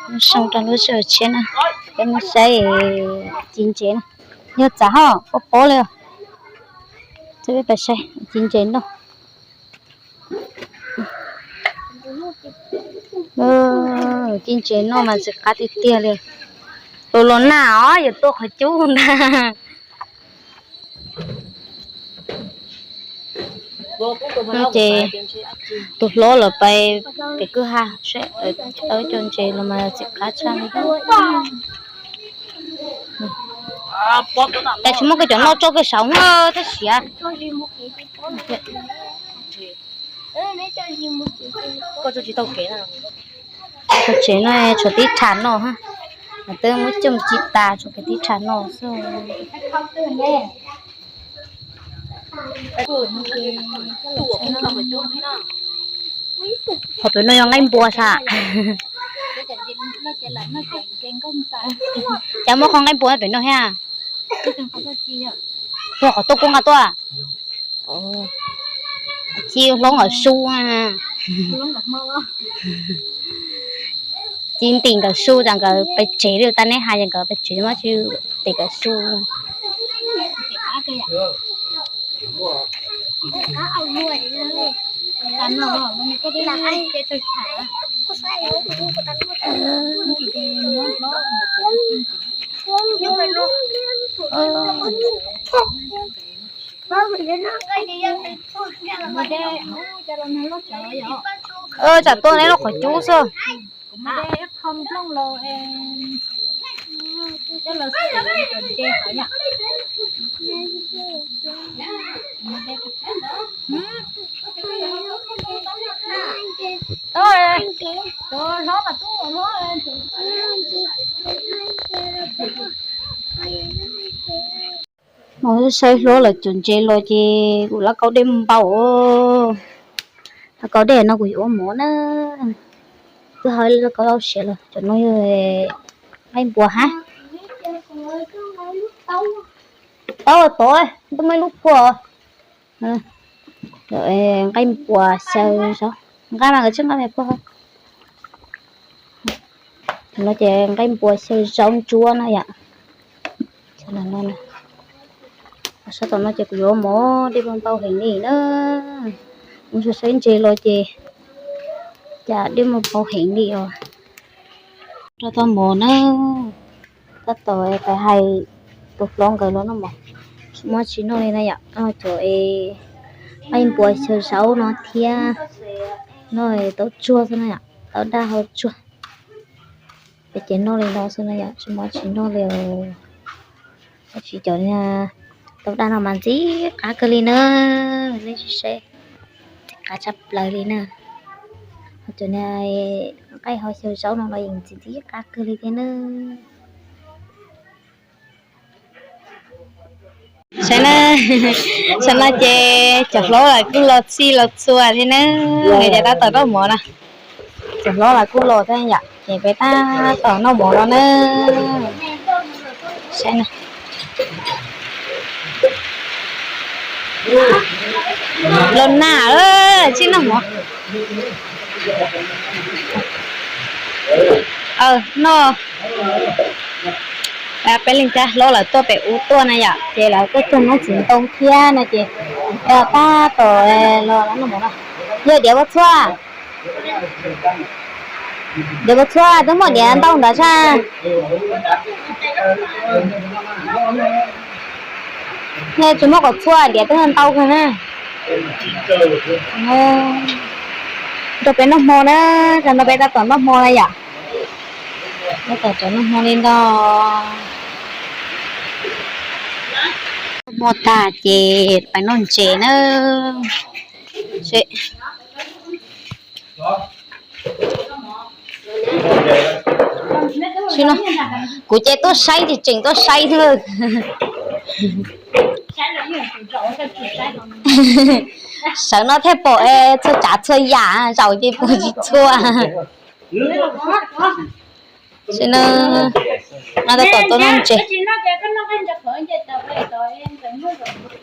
Muab soo rau lub sij hawm tshiab na, peb mus saib ci ntses na. Yog txav ho pob pob li os. Peb pais saib ci ntses noj. Ci ntses noj mas ntxim qab tiag tiag li. Tus los nag os, yuav tua qhov cub ntag. Ces tus hlob los pais pem kwj ha saib tau cov ntses los mas ntxim qab tshaj li. Cas tsis muab koj cov noj tso koj saum tab sis tsev no tshuav tib rham noj, twb muab coj ci tas tshuav pem tib rham noj xwb. Qhov pem no yog nqaij npua sas. Cas muab qhov nqaij npua pem no thiab? Tuaj qhov tuaj kub nqa tuaj. Ci hlob nkawd su, ci ntim nkawd su tas nkawd pes tsev li, tas neb hais ces nkawd pes tsev mas tsis ntim nkawd su. Tsam tuaj neb lub qhov cub xwb. Mus saib hlob lawv cov ntses los ces kuv lawv kaub dej npau. Lawv kaub dej no kuv yuav ua mov na. Twb hais lawv kaub tau siav los cov no yog nqaij npua hab. Tau tod, twb muaj ib lub puag. Nqaij npua xyaw zaub, nqaij mas nkawd tsis nqaij puag. No ces nqaij npua xyaw zaub ntsuab na yom. Sab tom no ces kuv yuav mov dej npau heev li na. Mus saib ntses los ces cas dej npau heev li os. Rau tau mov na, tab tom pais hais tus hlob nkawd los noj mov, muab tsis noj li na yom, cov nqaij npua xyaw zaub no thiab, noj tau tsuag xwb na yom, tau daj hau tsuag. Peb ces noj li no xwb na yom, tsis muab tsis noj li. Tab sis cov tau daj no mas ntxim qab kawg li na, nej sim saib, ntxim qab tshaj plaws li na. Cov nqaij ho xyaw zaub no los yeej ntxim ntxim qab kawg li thiab na. Saib na, saum no ces cov hlob lawv kuj los txhij los txhua thiab na, nkawd ces tab tom noj mov na. Cov hlob lawv kuj los thiab yom, ces peb tab tom noj mov no na. Saib na. Los nag, tsis noj mov. Noj. Peb leej txiv hlob lawv tuaj pem ub tuaj na yom, ces lawv kuj tuaj hnub txiv ntoo thiab no ces tab tom los noj mov no. Yog diav puas txhua? Diav puas txhua, twb muaj diav ntau ntawd sas. Nej tsis muab kom txhua, diav twb ntau kawg na. Nrog peb noj hmo na, tam no peb tab tom noj hmo na yom. Tab tom noj hmo li no. Noj hmo tag ces pais noj ntses na. Kuv ces tuaj saib tsis tseem tuaj saib xwb. Sawv no thiaj pom txhua tsav txhua yam, zaum ces pom tsis txhua. Tam no tab tom tuaj noj ntses.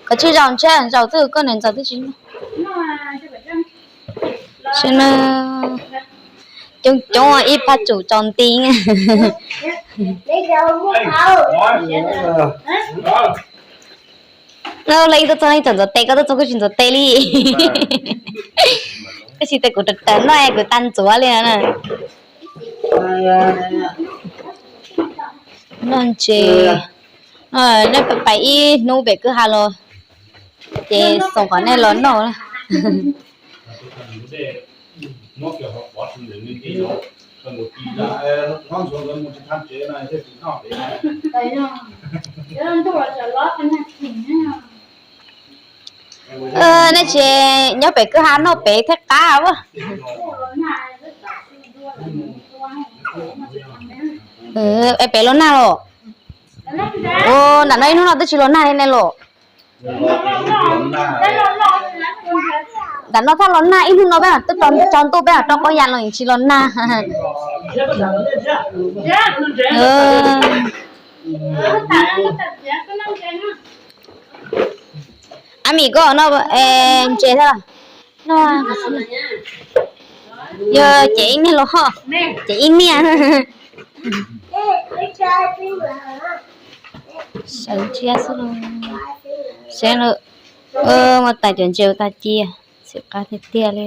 Koj tsis zaum ntshe zaum twb koj niam ntxawm twb tsis noj. Tam no Coob coob ib phab tsum tso nti. No, leej twb txog leej txom ntxuav tes, koj twb txog kuj tsis ntxuav tes li. Koj tsis tes kuv raws raws noj es kuv tag ntxuav li na. Noj ntses, nej pais ib hnub pem kwj ha los ces xoom qhov nej los noj. Nej tsis nyob pem kwj ha noj pem thiaj qab a. Es pem los nag los? Nram no ib hnub no twb tsis los nag li ne los? Nram no thiaj los nag, ib hnub no peb twb tso ntuj peb mam rau qab ya los tsis los nag. Ab mis koj no ntses thiab los? No, yog ces ib niag los ho, ces ib niag. Sawv ntsia xwb los, seb, muaj tais cov ntses tag cia, txhim qab tiag tiag li.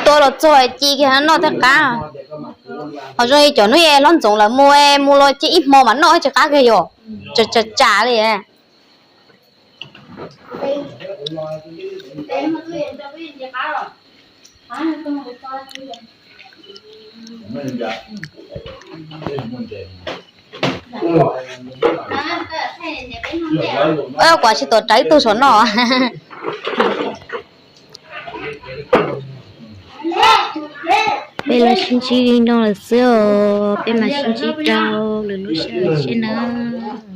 Tua los txog ci kiag noj thiaj qab. Ho zoo li cov hnub hlob ntxoov lawv mus, mus los cia ib hmo mas noj tsis qab kiag yom. Tsam tsam li. Kuv tsis tuav rawv ib tug saum no. Peb los sib ntsib li no lawm xwb os, peb mam sib ntsib rau lwm lub sij hawm seb nawb.